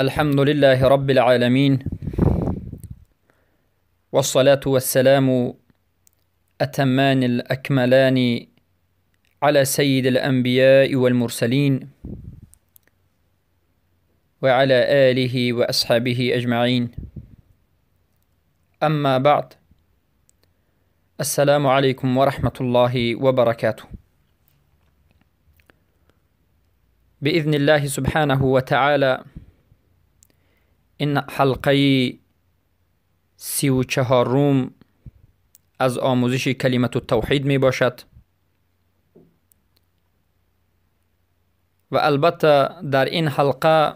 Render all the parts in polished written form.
الحمد لله رب العالمين، والصلاة والسلام أتمان الأكملان على سيد الأنبياء والمرسلين وعلى آله وأصحابه أجمعين. أما بعد، السلام عليكم ورحمة الله وبركاته. بإذن الله سبحانه وتعالى این حلقه 34 از آموزش کلمة التوحید می باشد و البته در این حلقه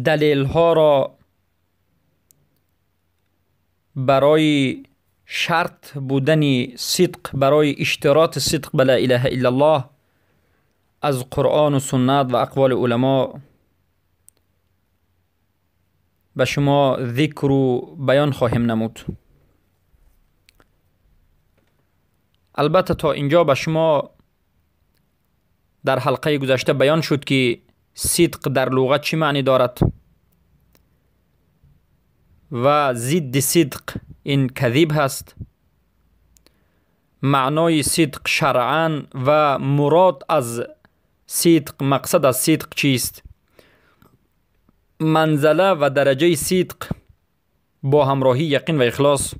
دلیل ها را برای شرط بودن صدق، برای اشتراط صدق به لا اله الا الله از قرآن و سنت و اقوال علما به شما ذکر و بیان خواهیم نمود. البته تا اینجا به شما در حلقه گذشته بیان شد که صدق در لغت چی معنی دارد و ضد صدق این کذب هست. معنای صدق شرعاً و مراد از صدق، مقصد از صدق چیست، منزله و درجه صدق با همراهی یقین و اخلاص،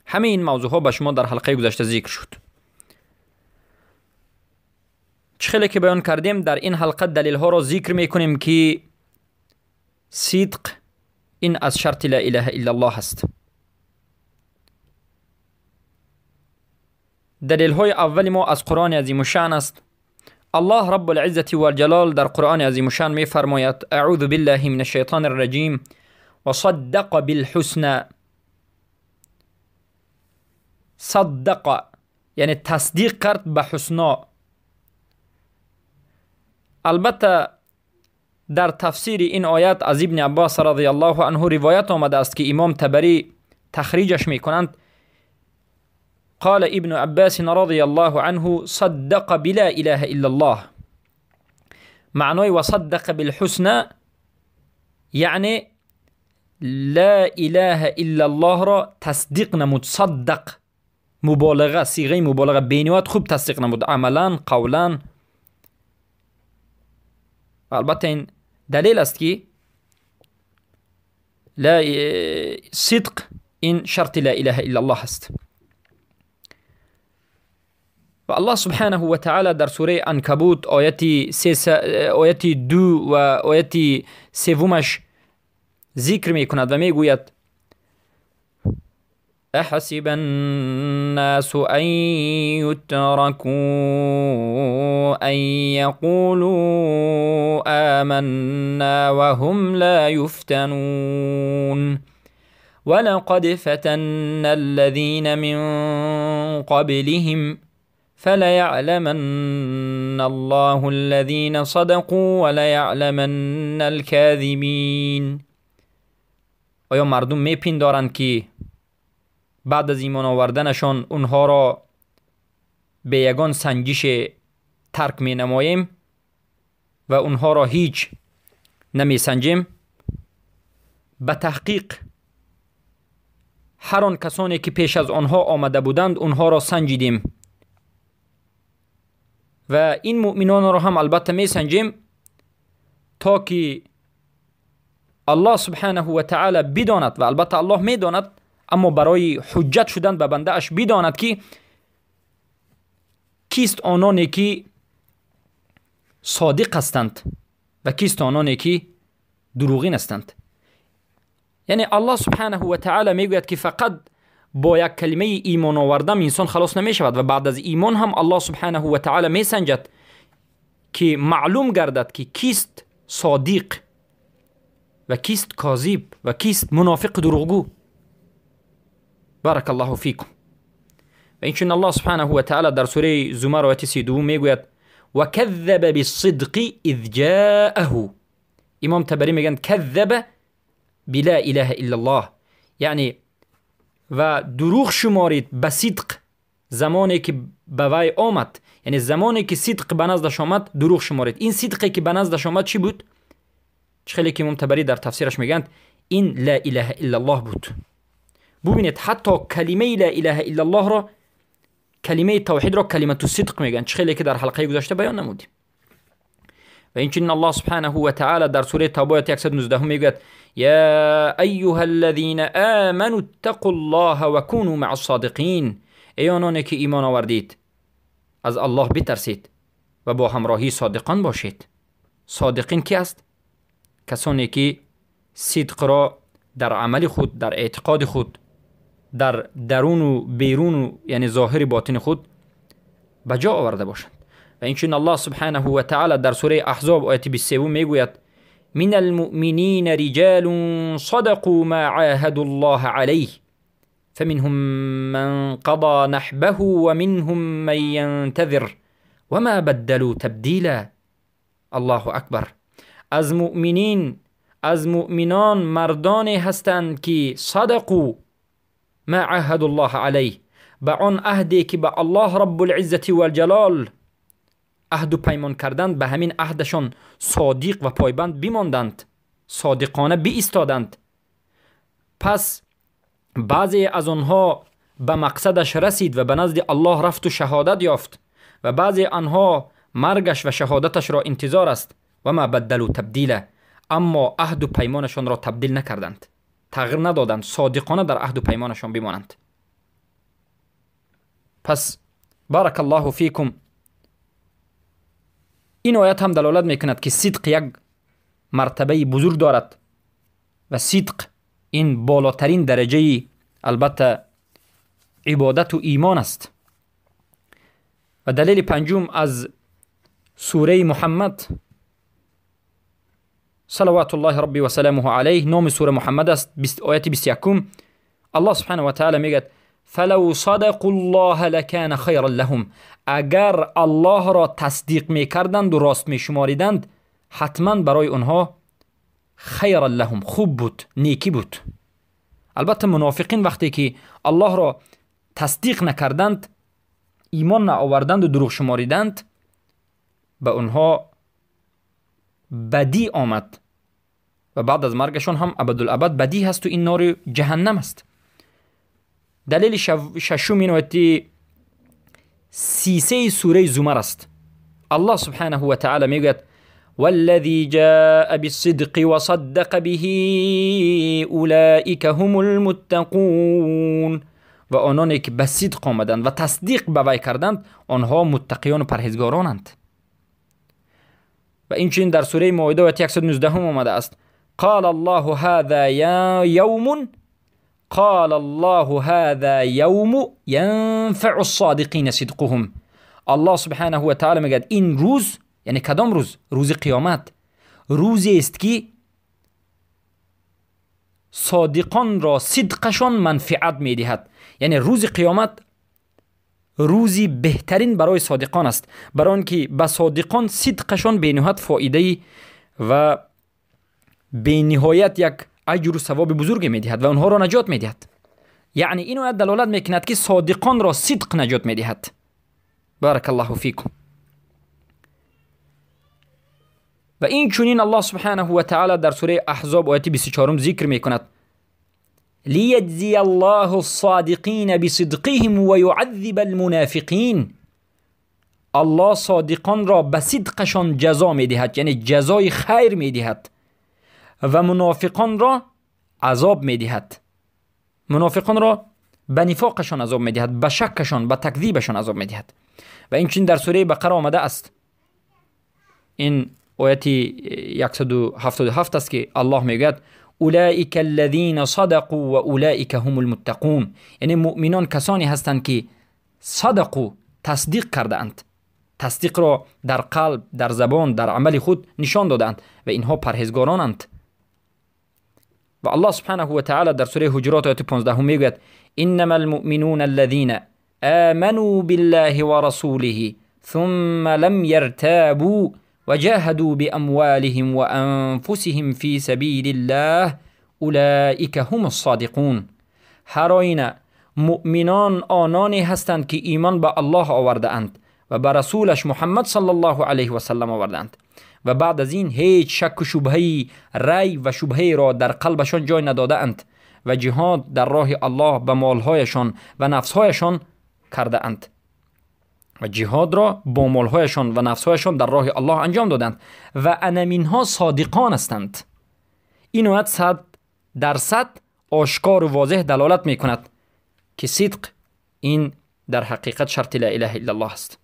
همه این موضوع ها به شما در حلقه گذشته ذکر شد. چه که بیان کردیم در این حلقه دلیل ها را ذکر میکنیم که صدق این از شرط لا اله الا الله است. دلیل های اول ما از قرآن عظیم الشأن است. الله رب العزة والجلال در قرآن عظیم الشأن می فرماید: اعوذ بالله من الشیطان الرجیم وصدق بالحسنى. صدق یعنی تصدیق کرد به حسنا. البته در تفسیر این آیت از ابن عباس رضی الله عنه روایت آمده است که امام طبری تخریجش میکنند. قال ابن عباس رضی الله عنه: صدق بلا اله الا الله. معنای وصدق بالحسنى یعنی لا اله الا الله را تصدیق نمود. صدق مبالغه، صیغه مبالغه، بینوات خوب تصدیق نمود، عملا قولا. البته این دلیل است که لا صدق این شرط لا اله الا الله است. و الله سبحانه و تعالی در سوره عنکبوت آیت 2 و آیت 3 ذکر می کند و می گوید: أحسب الناس أن يتركوا أن يقولوا آمنا وهم لا يفتنون ولقد فتنا الذين من قبلهم فليعلمن الله الذين صدقوا وليعلمن الكاذبين. آیا مردم میپندارند که بعد از ایمان آوردنشان اونها را به یگان سنجش ترک می نماییم و اونها را هیچ نمی سنجیم؟ به تحقیق هر آن کسانی که پیش از آنها آمده بودند اونها را سنجیدیم و این مؤمنان را هم البته می سنجیم تا که الله سبحانه و تعالی بداند، و البته الله می داند، اما برای حجت شدن به بنده اش بداند که کیست آنانی که صادق هستند و کیست آنانی که دروغین هستند. یعنی الله سبحانه و تعالی میگوید که فقط با یک کلمه ایمان آوردن انسان خلاص نمی شود و بعد از ایمان هم الله سبحانه و تعالی می سنجد که معلوم گردد که کیست صادق و کیست کاذب و کیست منافق دروغگو. بارک الله فیکم. و اینچون الله سبحانه و تعالی در سوره زمر آیت 32 میگوید: و کذب بالصدق اذ جاءه. امام طبری میگن کذب بلا اله الا الله، یعنی و دروغ شمارید به صدق замоне ки ба вай омад, яъне замоне ки сидқ ба наздаш омад, дурӯғ шуморид. Ин сидқе ки ба наздаш омад чӣ буд? Чӣ хеле ки имом Табарӣ дар тафсираш мегӯянд, ин ла илаҳа иллаллоҳ буд. Бубинед, ҳатто калимаи ла илаҳа иллаллоҳро, калимаи тавҳидро калимату сидқ мегӯянд, чӣ хеле ки дар ҳалқаи гузашта баён намудем. Ва инчунин Аллоҳ субҳанаҳу ва таъала дар сураи Тавба ояти 119 мегӯяд: я айюҳа аллазина аману иттақу ллоҳа ва куну маа ссодиқин. Эй ононе ки имон овардид, аз Аллоҳ битарсед ва бо ҳамроҳии содиқон бошед. Содиқин ки аст? Касоне ки сидқро дар амали худ, дар эътиқоди худ, дар даруну беруну, яъне зоҳири ботини худ ба ҷо оварда бошанд. Ва инчунин Аллоҳ субҳанаҳу ва таъала дар сураи Аҳзоб ояти 23 мегӯяд: мин алмуъминина риҷалун садақу ма оҳаду ллоҳа алайҳ фаминҳум ман қадо наҳбаҳу ва минҳум ман янтазир ва ма баддалу табдила. Аллоҳу акбар. Аз муъминин, аз муъминон мардоне ҳастанд ки садақу ма оҳаду ллоҳа алайҳ, ба он аҳде ки ба Аллоҳ раббулиззати валҷалол аҳду паймон карданд, ба ҳамин аҳдашон содиқ ва пойбанд бимонданд, содиқона биистоданд. Пас баъзе аз онҳо ба мақсадаш расид ва ба назди Аллоҳ рафту шаҳодат ёфт, ва баъзе анҳо маргаш ва шаҳодаташро интизор аст. Ва ма баддалу табдила, аммо аҳду паймонашонро табдил накарданд, тағйир надоданд, содиқона дар аҳду паймонашон бимонанд. Пас баракаллоҳу фикум, ин оят ҳам далолат мекунад ки сидқ як мартабаи бузург дорад ва сидқ ин болотарин дараҷаи албатта ибодату имон аст. Ва далели панҷум аз сураи Муҳаммад салаватуллоҳи рабби ва саламуҳу алайҳ, номи сура Муҳаммад аст, ояти 21, Аллоҳ субҳанаҳу ва таъала мегӯяд: фалав садақу ллоҳа лакана хайран лаҳум. Агар Аллоҳро тасдиқ мекарданду рост мешумориданд, ҳатман барои онҳо хайран лаҳум, хуб буд, некӣ буд. Албатта мунофиқин вақте ки Аллоҳро тасдиқ накарданд, имон наоварданду дурӯғ шумориданд, ба онҳо бадӣ омад ва баъд аз маргашон ҳам абадулабад бадӣ ҳасту ин нори ҷаҳаннам аст. Далели шашум ин ояти 33 сураи Зумар аст. Аллоҳ субҳанаҳу ва таъала мегӯяд: والذي جاء بالصدق وصدق به أولئك هم المتقون. و آنانی که به صدق آمدند و تصدیق به وی کردند، آنها متقیان و پرهیزگارانند. و اینچنین در سوره مائده آیت 119 آمده است: قال الله هذا یوم قال الله هذا یوم ینفع الصادقین صدقهم. الله سبحانه و تعالی میگه این روز، یعنی کدام روز؟ روز قیامت، روزی است که صادقان را صدقشان منفعت میدهد. یعنی روز قیامت روزی بهترین برای صادقان است، برای آنکه به صادقان صدقشان بینهایت فایده و بینهایت یک اجر و ثواب بزرگ میدهد و آنها را نجات میدهد. یعنی این آیت دلالت میکند که صادقان را صدق نجات میدهد. بارک الله فیکم. و این چونین الله سبحانه و تعالی در سوره احزاب آیت 24 ذکر میکند: لیجزی الله الصادقین بصدقهم ویعذب المنافقین. الله صادقان را به صدقشان جزا میدهد، یعنی جزای خیر میدهد، و منافقان را عذاب میدهد. منافقان را به نفاقشان عذاب میدهد، به شکشان، به تکذیبشان عذاب میدهد. و این چنین در سوره بقره آمده است. این آیت 177 است که الله میگوید: اولئک الذین صدقوا و اولئک هم المتقون. یعنی مؤمنان کسانی هستند که صدقوا، تصدیق کرده اند، تصدیق را در قلب، در زبان، در عمل خود نشان دادند و اینها پرهیزگارانند. و الله سبحانه و تعالی در سوره حجرات آیت 15 میگوید: انما المؤمنون الذین آمنوا بالله ورسوله ثم لم يرتابوا وجاهدوا بأموالهم وأنفسهم في سبيل الله أولئك هم الصادقون. هر آینه مؤمنان آنانی هستند که ایمان به الله آورده اند و به رسولش محمد صلی الله علیه و سلم آوردند و بعد از این هیچ شک و شبهه رای و شبهه را در قلبشان جای نداده اند و جهاد در راه الله به مالهایشان و نفسهایشان کرده اند و جهاد را با مالهایشان و نفسهایشان در راه الله انجام دادند و انمینها صادقان هستند. این آیت 100% آشکار و واضح دلالت میکند که صدق این در حقیقت شرط لا اله الا الله است.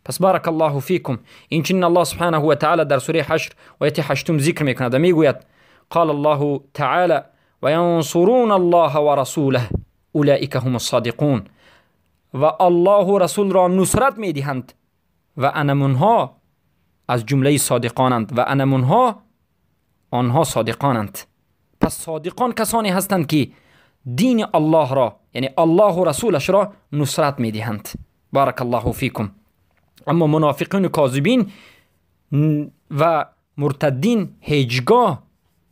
پس بارک الله فیکم. این چنین الله سبحانه و تعالی در سوره حشر آیت 8 ذکر میکند و میگوید قال الله تعالی و ینصرون الله و رسوله اولئک هم الصادقون. و الله و رسول را نصرت میدهند و انمونها از جمله صادقانند و انمونها آنها صادقانند. پس صادقان کسانی هستند که دین الله را یعنی الله و رسولش را نصرت میدهند. بارک الله فیکم. اما منافقین و کاذبین و مرتدین هیچگاه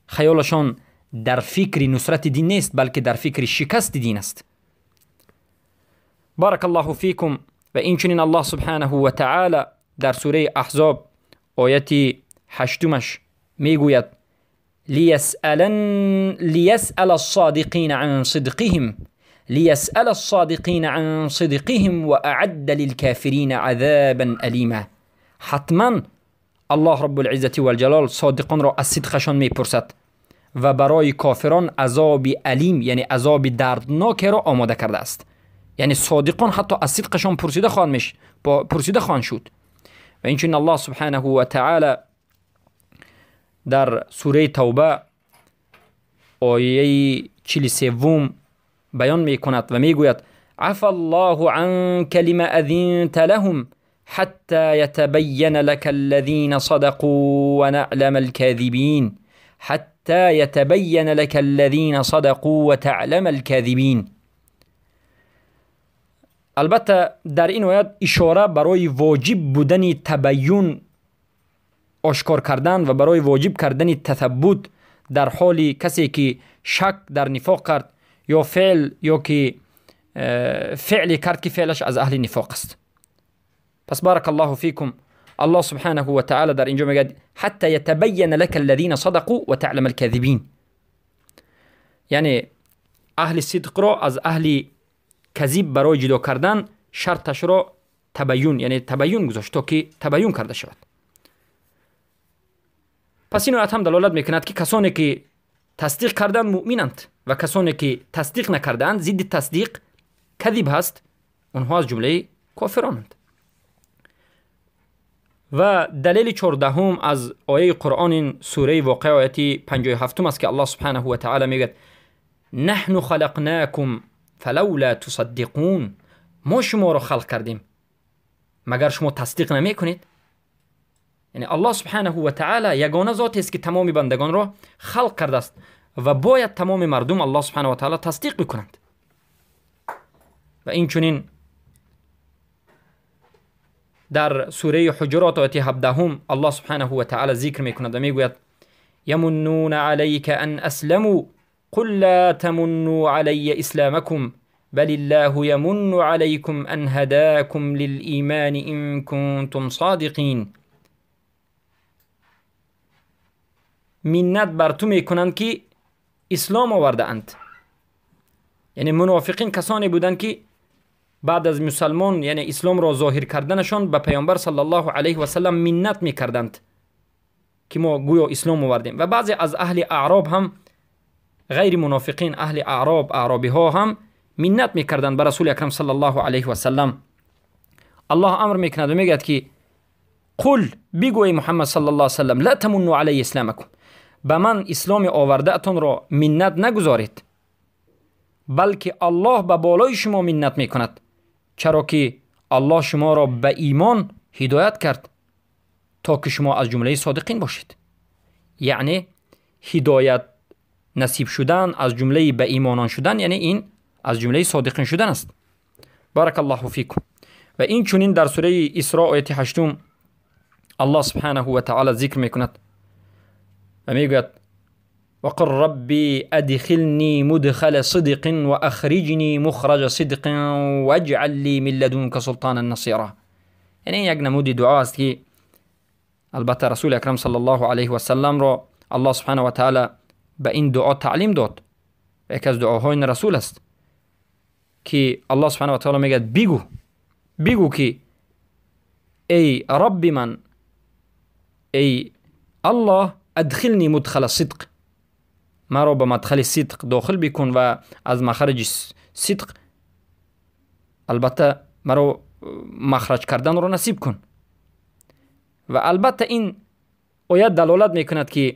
خیالشان در فکر نصرت دین نیست، بلکه در فکر شکست دین است. بارک الله فیکم. و این چنین الله سبحانه و تعالی در سوره احزاب آیت 8 میگوید ليسأل الصادقين عن صدقهم ليسأل الصادقين عن صدقهم وأعد للكافرين عذابا أليما. حتما الله رب العزة والجلال صادقان را از صدقشان میپرسد و برای کافران عذاب الیم یعنی عذاب دردناک را آماده کرده است. یعنی صادقان حتی از صدقشان پرسیده خواهند شد. و اینچنین الله سبحانه و تعالی در سوره توبه آیه 43 بیان میکند و میگوید عفا الله عنك لما اذنت لهم حتى يتبين لك الذين صدقوا ونعلم الكاذبين حتى يتبين لك الذين صدقوا وتعلم الكاذبين. البته در این آیت اشاره برای واجب بودن تبیین آشکار کردن و برای واجب کردن تثبت در حال کسی که شک در نفاق کرد یا فعل یا که فعلی کرد که فعلش از اهل نفاق است. پس بارک الله فیکم. الله سبحانه و تعالی در اینجا میگه حتی یتبین لك الذین صدقوا و تعلم الكاذبین، یعنی اهل صدق را از اهل کذب برای جدا کردن شرطش را تبیین، یعنی تبیین گذاشت تا که تبیین کرده شود. پس این آیت هم دلالت میکند که کسانی که تصدیق کردند مؤمنند و کسانی که تصدیق نکردند ضد تصدیق کذب هست، آنها از جمله کافرانند. و دلیل 14 از آیه قرآن سوره واقعه آیت 57 است که الله سبحانه و تعالی میگه نحن خلقناکم فلولا تصدقون. ما شما را خلق کردیم مگر شما تصدیق نمیکنید؟ یعنی الله سبحانه و تعالی یگانه ذاتی است که تمام بندگان را خلق کرده است و باید تمام مردم الله سبحانه و تعالی تصدیق بکنند. و این چنین در سوره حجرات آیت 17 الله سبحانه و تعالی ذکر میکند و میگوید یمنون علیک ان اسلموا قل لا تمنوا علی اسلامکم بل الله یمن علیکم ان هداکم للایمان ان کنتم صادقین. منت بر تو میکنند که اسلام آورده اند. یعنی منافقین کسانی بودند که بعد از مسلمان یعنی اسلام را ظاهر کردنشان به پیامبر صلی الله علیه و سلم منت میکردند که ما گویا اسلام آوردیم. و بعضی از اهل اعراب هم غیر منافقین، اهل اعراب، اعرابی ها هم منت میکردند به رسول اکرم صلی الله علیه و سلم. الله امر میکند و میگوید که قل، بگو ای محمد صلی الله علیه و سلم، لا تمنوا علی اسلامکم، به من اسلام آورده اتان را منت نگذارید، بلکه الله به بالای شما منت میکند، چرا که الله شما را به ایمان هدایت کرد تا که شما از جمله صادقین باشید. یعنی هدایت نصیب شدن از جمله به ایمانان شدن، یعنی این از جمله صادقین شدن است. بارک الله فیکم. و این چنین در سوره اسراء آیت 8 الله سبحانه و تعالی ذکر میکند و میگوید وقل ربي أدخلني مدخل صدق وأخرجني مخرج صدق واجعل لي من لدنك سلطانا نصيرا. یعنی یک نمود دعا است که البته رسول اکرم صلی الله علیه و سلم را الله سبحانه و تعالی به این دعا تعلیم داد. یکی از دعاهای رسول است که الله سبحانه و تعالی میگه بگو که ای رب من، ای الله، ادخلنی مدخل صدق، مرا به مدخل صدق داخل بکن و از مخرج صدق البته مرا مخرج کردن را نصیب کن. و البته این آیت دلالت میکند که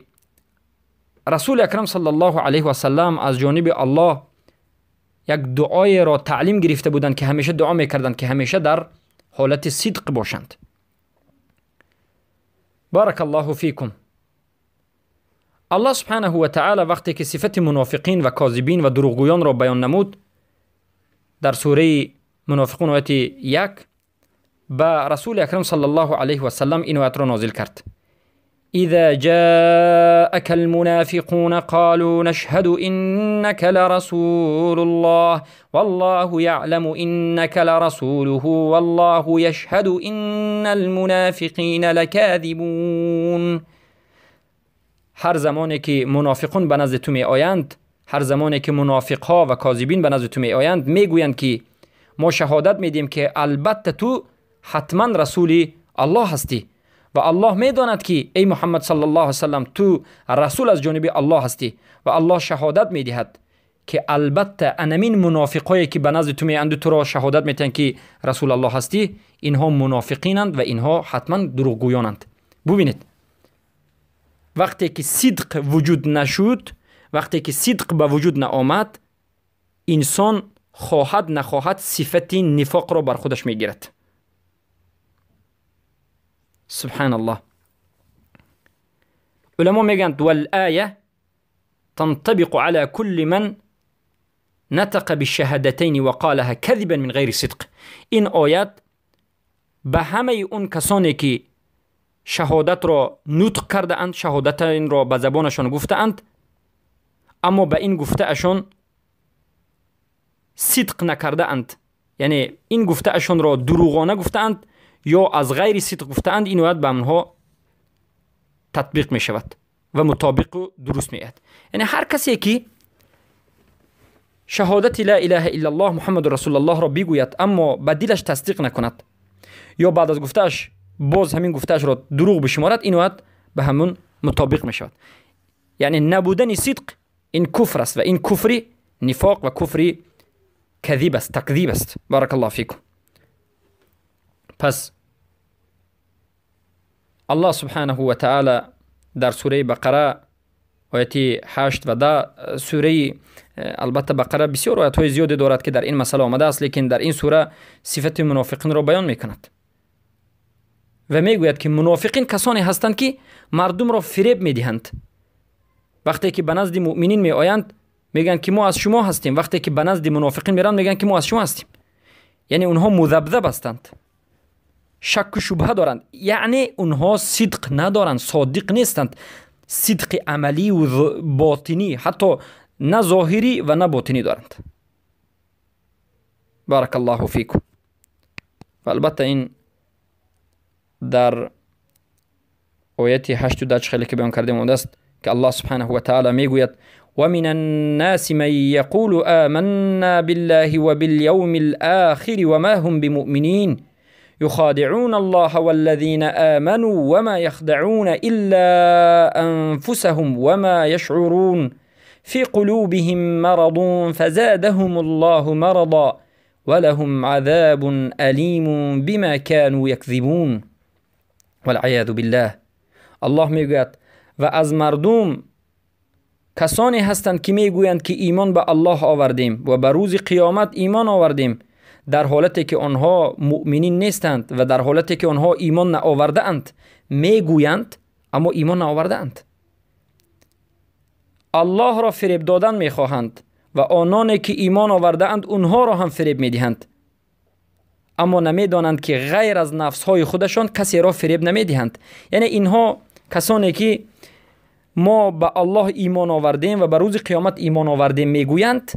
رسول اکرم صلی الله علیه و سلم از جانب الله یک دعای را تعلیم گرفته بودند که همیشه دعا میکردند که همیشه در حالت صدق باشند. بارک الله فیکم. الله سبحانه و تعالی وقتی که صفت منافقین و کاذبین و دروغگویان را بیان نمود در سوره منافقون آیت 1 به رسول اکرم صلی الله علیه و سلم این آیت را نازل کرد: إذا جاءك المنافقون قالوا نشهد إنك لرسول الله والله يعلم إنك لرسوله والله يشهد إن المنافقين لكاذبون. هر زمانی که منافقون به نزد تو می آیند، هر زمانی که منافقها و کاذبین به نزد تو می آیند، می گویند که ما شهادت میدیم که البته تو حتما رسول الله هستی و الله میداند که ای محمد صلی الله علیه وسلم تو رسول از جانب الله هستی و الله شهادت میدهد که البته انمین منافقایی که به نزد تو میاند تو را شهادت میدهند که رسول الله هستی، اینها منافقینند و اینها حتما دروغگویانند. ببینید وقتی که صدق وجود نشد، وقتی که صدق به وجود نآمد، انسان خواهد نخواهد صفت نفاق را بر خودش میگیرد. سبحان الله. علما میگن والآیه تنطبق على كل من نطق بالشهادتين وقالها كذبا من غیر صدق. این آیت به همه اون کسانی که شهادت را نطق کرده اند، شهادت این را به زبانشان گفته اند، اما به این گفته اشان صدق نکرده اند، یعنی این گفته اشان را دروغانه گفته اند یا از غیر صدق گفته اند، این آیت به آنها تطبیق می شود و مطابق و درست می آید. یعنی هر کسی که شهادت لا اله الا الله محمد رسول الله را بگوید اما به دلش تصدیق نکند یا بعد از گفتهش باز همین گفتهش را دروغ بشمارد، این آیت به همون مطابق می شود. یعنی نبودن صدق این کفر است و این کفری نفاق و کفری کذیب است، تکذیب است. بارک الله فیکم. پس الله سبحانه و تعالی در سوره بقره آیت 8 و 10، سوره البته بقره بسیار آیت های زیادی دارد که در این مسئله آمده است، لیکن در این سوره صفت منافقین را بیان میکند و میگوید که منافقین کسانی هستند که مردم را فریب میدهند. وقتی که به نزد مؤمنین می آیند میگن که ما از شما هستیم، وقتی که به نزد منافقین میرند میگن که ما از شما هستیم. یعنی اونها مذبذب هستند، شک و شبهه دارند، یعنی اونها صدق ندارند، صادق نیستند، صدق عملی و باطنی، حتی نه ظاهری و نه باطنی دارند. بارک الله فیکم. و البته این در آیت 8 و 10 خیلی که بیان کردیم آمده است که الله سبحانه و تعالی میگوید ومن الناس من يقول آمنا بالله وباليوم الآخر وما هم بمؤمنين يخادعون الله والذين آمنوا وما يخدعون إلا أنفسهم وما يشعرون في قلوبهم مرض فزادهم الله مرضا ولهم عذاب أليم بما كانوا يكذبون والعیاذ بالله. الله میگوید و از مردم کسانی هستند که میگویند که ایمان به الله آوردیم و به روز قیامت ایمان آوردیم، در حالتی که آنها مؤمنین نیستند و در حالتی که آنها ایمان نآورده اند میگویند اما ایمان نآورده اند. الله را فریب دادن میخواهند و آنانی که ایمان آورده اند اونها را هم فریب میدهند، اما نمیدانند که غیر از نفسهای خودشان کسی را فریب نمیدهند. یعنی اینها کسانی که мо ба Аллоҳ имон овардем ва ба рӯзи қиёмат имон овардем мегӯянд,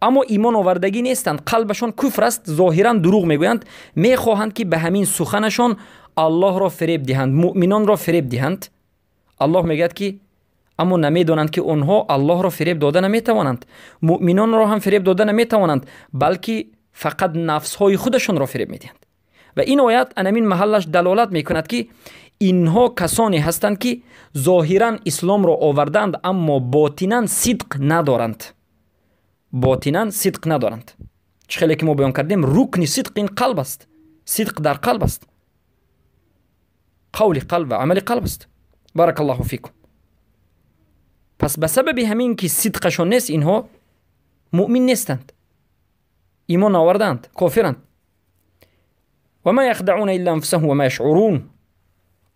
аммо имон овардагӣ нестанд, қалбашон куфр аст, зоҳиран дурӯғ мегӯянд, мехоҳанд ки ба ҳамин суханашон Аллоҳро фиреб диҳанд, муъминонро фиреб диҳанд. Аллоҳ мегӯяд ки аммо намедонанд ки онҳо Аллоҳро фиреб дода наметавонанд, муъминонро ҳам фиреб дода наметавонанд, балки фақат нафсҳои худашонро фиреб медиҳанд. Ва ин оят анамин маҳаллаш далолат мекунад ки инҳо касоне ҳастанд ки зоҳиран исломро овардаанд, аммо ботинан сидқ надоранд. Ботинан сидқ надоранд. Чӣ хеле ки мо баён кардем, рукни сидқ ин қалб аст. Сидқ дар қалб аст. Қавли қалб ва амали қалб аст. Баракаллоҳу фикум. Пас ба сабаби ҳамин ки сидқашон нест, инҳо муъмин нестанд, имон наовардаанд, кофиранд. Ва ма яхдауна илла анфусаҳум ва ма яшъурун.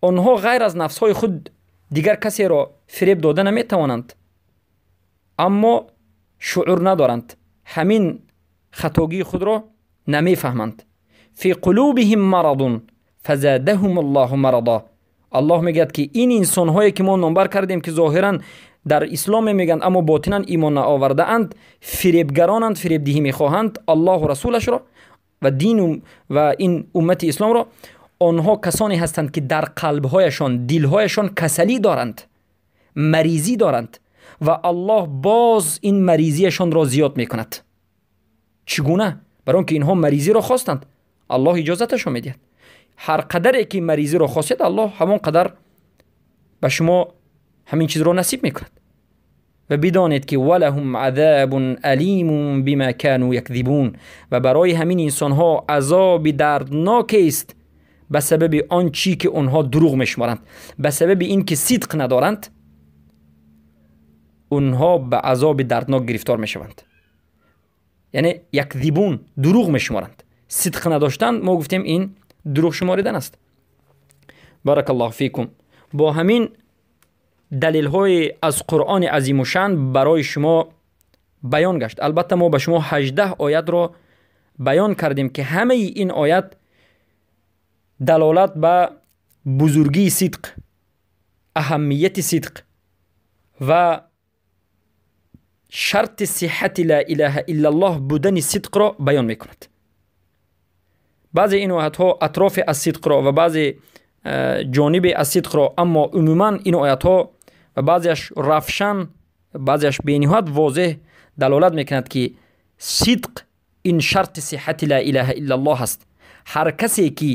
Онҳо ғайр аз нафсҳои худ дигар касеро фиреб дода наметавонанд, аммо шуъур надоранд, ҳамин хатогии худро намефаҳманд. Фи қулубиҳим марадун фазадаҳум аллоҳу марада. Аллоҳ мегӯяд ки ин инсонҳое ки мо номбар кардем ки зоҳиран дар ислом мегӯянд, аммо ботинан имон наовардаанд, фиребгаронанд, фиребдиҳӣ мехоҳанд Аллоҳу расулашро ва дину ва ин уммати исломро. Онҳо касоне ҳастанд ки дар қалбҳояшон, дилҳояшон касалӣ доранд, маризӣ доранд ва Аллоҳ боз ин маризиашонро зиёд мекунад. Чӣ гуна? Барои он ки инҳо маризиро хостанд, Аллоҳ иҷозаташон медиҳад. Ҳар қадаре ки маризиро хостед, Аллоҳ ҳамон қадар ба шумо ҳамин чизро насиб мекунад. Ва бидонед ки валаҳум азабун алимун бима кану якзибун. Ва барои ҳамин инсонҳо азоби дарднокест ба сабаби он чӣ ки онҳо дурӯғ мешуморанд, ба сабаби ин ки сидқ надоранд, онҳо ба азоби дарднок гирифтор мешаванд. Яъне якзибун, дурӯғ мешуморанд. Сидқ надоштан, мо гуфтем, ин дурӯғ шуморидан аст. Баракаллоҳу фикум. Бо ҳамин далелҳои аз Қуръони азимушан барои шумо баён гашт. Албатта мо ба шумо 18 оятро баён кардем ки ҳамаи ин оят далолат ба бузургии сидқ, аҳамияти сидқ ва шарти сиҳати ла илаҳа иллаллоҳ будани сидқро баён мекунад. Баъзе ин оятҳо атрофи аз сидқро ва баъзе ҷониби аз сидқро, аммо умуман ин оятҳо ва баъзеаш равшан, баъзеаш бениҳоят возеҳ далолат мекунад ки сидқ ин шарти сиҳати ла илаҳа иллаллоҳ аст. Ҳар касе ки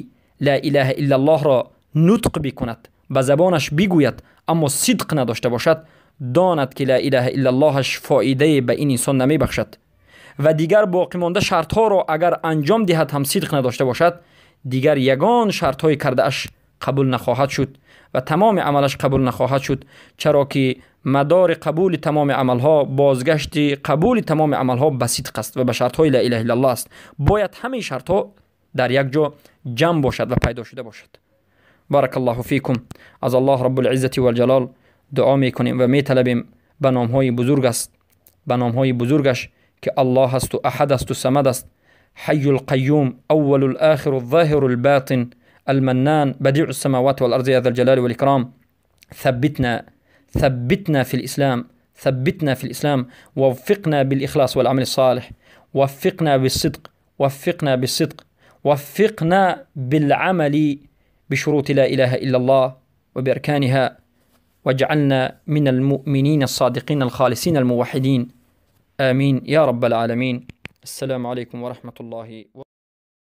ла илаҳа иллаллоҳро нутқ бикунад, ба забонаш бигӯяд, аммо сидқ надошта бошад, донад ки ла илаҳа иллаллоҳаш фоидае ба ин инсон намебахшад. Ва дигар боқимонда шартҳоро агар анҷом диҳад ҳам сидқ надошта бошад, дигар ягон шартҳои кардааш қабул нахоҳад шуд ва тамоми амалаш қабул нахоҳад шуд, чаро ки мадори қабули тамоми амалҳо, бозгашти қабули тамоми амалҳо ба сидқ аст ва ба шартҳои ла илаҳа иллаллоҳ аст. Бояд ҳамаи шартҳо дар як ҷо ҷамъ бошад ва пайдо шуда бошад. Баракаллоҳу фикум. Аз Аллоҳ Раббул-иззати вал-ҷалол дуо мекунем ва металабем ба номҳои бузург аст, ба номҳои бузургаш ки Аллоҳ асту аҳад асту самад аст, ҳайюл қайюм, аввалул охиру зоҳирул ботин, المنان، بديع السماوات والأرض، يا ذا الجلال والإكرام. ثبتنا، ثبتنا في الإسلام، ثبتنا في الإسلام، ووفقنا بالإخلاص والعمل الصالح، وفقنا بالصدق، وفقنا بالصدق، وفقنا بالعمل بشروط لا إله إلا الله وبأركانها، واجعلنا من المؤمنين الصادقين الخالصين الموحدين. آمين يا رب العالمين. السلام عليكم ورحمة الله وبركاته.